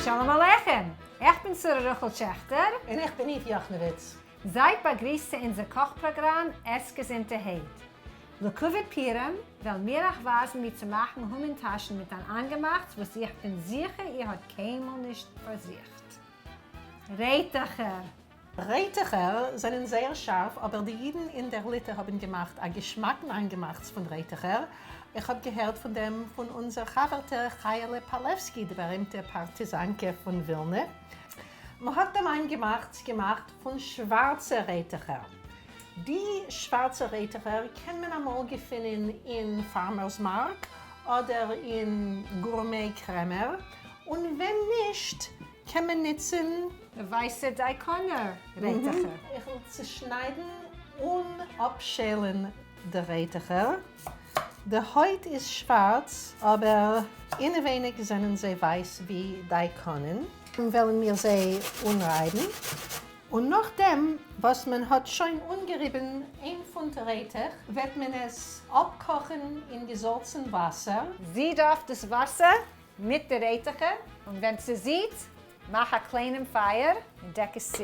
שלום עליכם! איך בין שרה רחל שעכטער. און איך בין איוו יאכנעוויץ. זייט באגריסט צו אונזער קאך פראגראם עס געזונטערהייט. לכבוד פורים וועלן מיר אייך ווייזן ווי צו מאכן המן טאשן מיט אן איינגעמאכטס וואס איך בין זיכער איר האט קיינמאל נישט פארזוכט. רעטעכער! רעטעכער זענען זייער שארף אבער די אידן אין דער ליטע האבן געמאכט א געשמאקן איינגעמאכטס פון רעטעכער, איך האב געהערט פון דעם פון אונזער חבר'טע חיה'לע פאלעווסקי די בארימטע פארטיזאנקע פון ווילנע, מ'האט דעם איינגעמאכטס געמאכט פון שווארצע רעטעכער, די שווארצע רעטעכער קען מען אמאל געפינען אין farmers mark אדער אין גורמעי קרעמער, און ווען נישט קען מען נוצן. ווייסע דייקאנער רעטעכער. איך וועל צושניידן און אפשעלן די רעטעכער. די הויט איז שווארץ אבער אינעווייניג זענען זיי ווייס ווי דייקאנען. וועלן מיר זיי אנרייבן און נאכדעם וואס מען האט שוין אנגעריבן איין פונט רעטעך וועט מען עס אפקאכן אין געזאלצן וואסער. זיד אויף דאס וואסער מיט די רעטעכער, און ווען ס'זידט, מאך א קליינעם פייער און דעק עס צו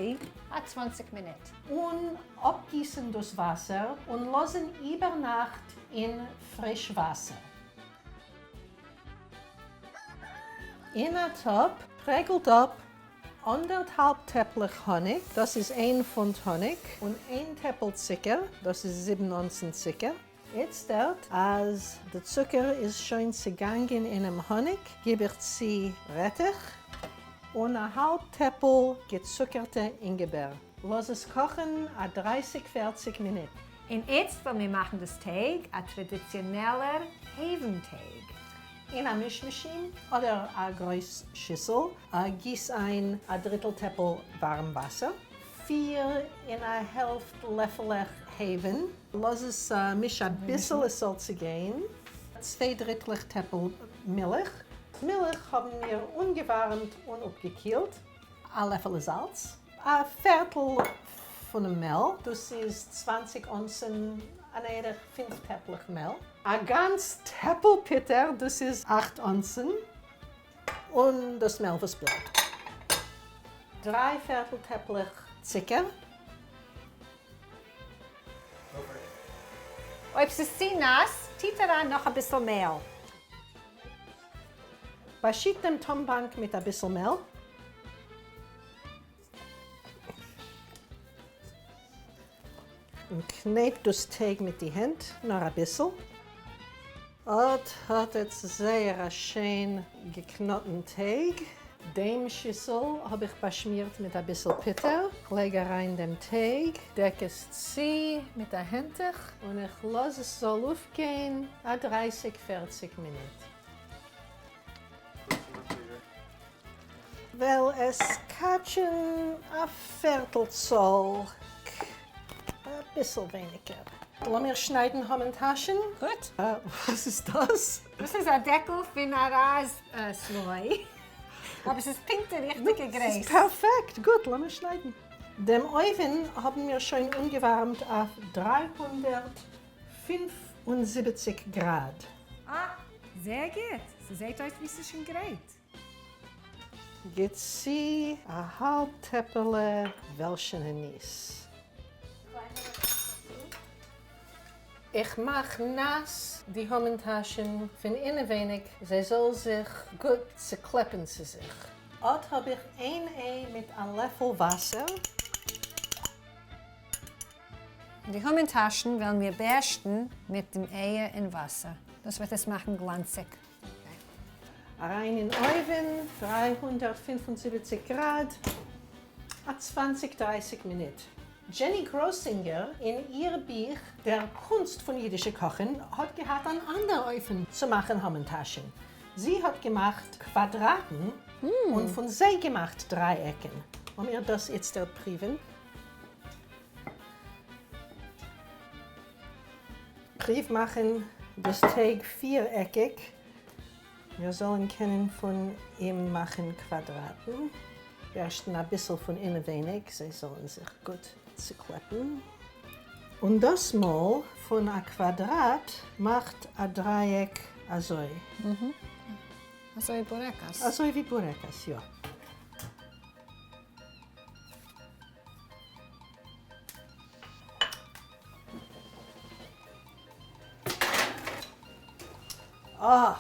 א 20 מינוט. און אפגיסן דאס וואסער און לאזן איבערנאכט אין פריש וואסער. אין א טאפ פרעגלט אפ אנדערטהאלב טעפלעך האניג, דאס איז איין פונט האניג, און איין טעפל צוקער, דאס איז זיבן אונסן צוקער. איצטערט אז די צוקער איז שוין צעגאנגען אינעם האניג, גיב איך צו רעטעך און א האלב טעפל געצוקערטע אינגעבער. לאז עס קאכן א דרייסיג פערציג מינוט. און איצט וועלן מיר מאכן דאס טייג, א טראדיציאנעלער הייוון טייג. אין א מיש מאשין אדער א גרויס שיסל, גיס איין א דריטל טעפל ווארעם וואסער. פיר און א העלפט לעפעלעך הייוון. לאז עס מיש אביסל עס זאל צוגיין. צוויי דריטלעך טעפל מילך. מילך האבן מיר אנגעווארעמט און אפגעקילט. א לעפעלע זאלץ. א פערטל פונעם מעל, דאס איז 20 אונסן, אן ערך פינף טעפלעך מעל. א גאנץ טעפל פוטער, דאס איז אכט אונסן, און דאס מעל וואס בלייבט. דריי פערטל טעפלעך צוקער. אויב ס'איז צו נאס, טוט אריין נאך אביסל מעל. באשיט דעם טאנבאנק מיט אביסל מעל. און קנעט דאס טייג מיט די הענט, נאר אביסל. אט האט עטס זייער א שיין געקנאטן טייג. דעם שיסל האב איך באשמירט מיט אביסל פוטער. כ'לייג אריין דעם טייג, דעק עס צו מיט א הענטוך, און איך לאז עס זאל אויפגיין א דרייסיג פערציג מינוט. וועל עס קאטשען א פערטל צאל, אביסל ווייניגער. לאמיר שניידן המן טאשן. גוט. וואס איז דאס? דאס איז א דעקל פון א רייז סלוי. אבער ס'איז פונקט די ריכטיגע גרייס. ס'איז פערפעקט! גוט, לאמיר שניידן. דעם אויוון האבן מיר שוין אנגעווארעמט אויף 375 גראד. אה, זייער גוט! ס'זעהט אויס ווי ס'איז שוין גרייט. גיט צו א האלב טעפעלע וועלשענע ניס. איך מאך נאס די המן-טאשן פון אינעווייניג זיי זאל זיך גוט צוקלעפן צו זיך. אט האב איך איין איי מיט א לעפל וואסער. די המן טאשן וועלן מיר בערשטן מיט דעם אייער און וואסער, דאס וועט עס מאכן גלאנציג. אריין אין אויווען, 375 גראד, א צוואנציג דרייסיג מינוט. דזשעני גראסינגער אין איר בוך דער קונסט פון אידישע קאכן האט געהאט אן אנדער אופן צו מאכן המן-טאשן. זי האט געמאכט קוואדראטן און פון זיי געמאכט דרייעקן. לאמיר דאס איצטערט פריווען. פריוו מאכן דאס טייג פירעקיג, מיר זאלן קענען פון אים מאכן קוואדראטן. בערשטן אביסל פון אינעווייניג זיי זאלן זיך גוט צוקלעפן. און דאס מאל פון א קוואדראט מאכט א דרייעק אזוי. אזוי ווי בורעקאס. אזוי ווי בורעקאס, יא. אה!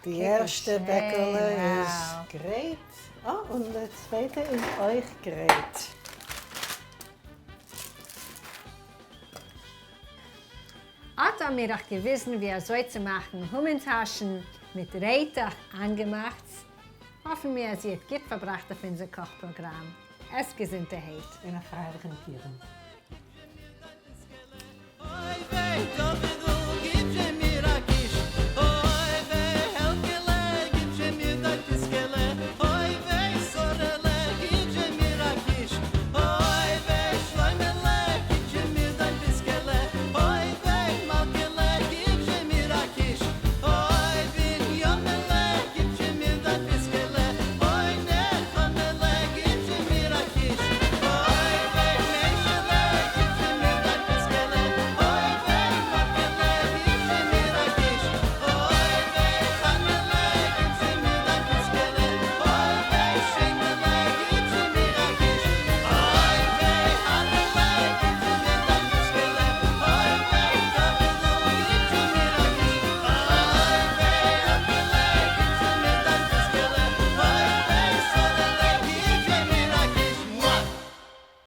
די ערשטע בעקעלע איז גרייט. אה, און די צווייטע איז אויך גרייט. אט האבן מיר אייך געוויזן ווי אזוי צו מאכן המן-טאשן מיט רעטעך איינגעמאכטס. האפן מיר אז איר האט גוט פארבראכט אויף אונזער קאך פראגראם. עסט געזונטערהייט. און א פרייליכן פורים. אוי וויי.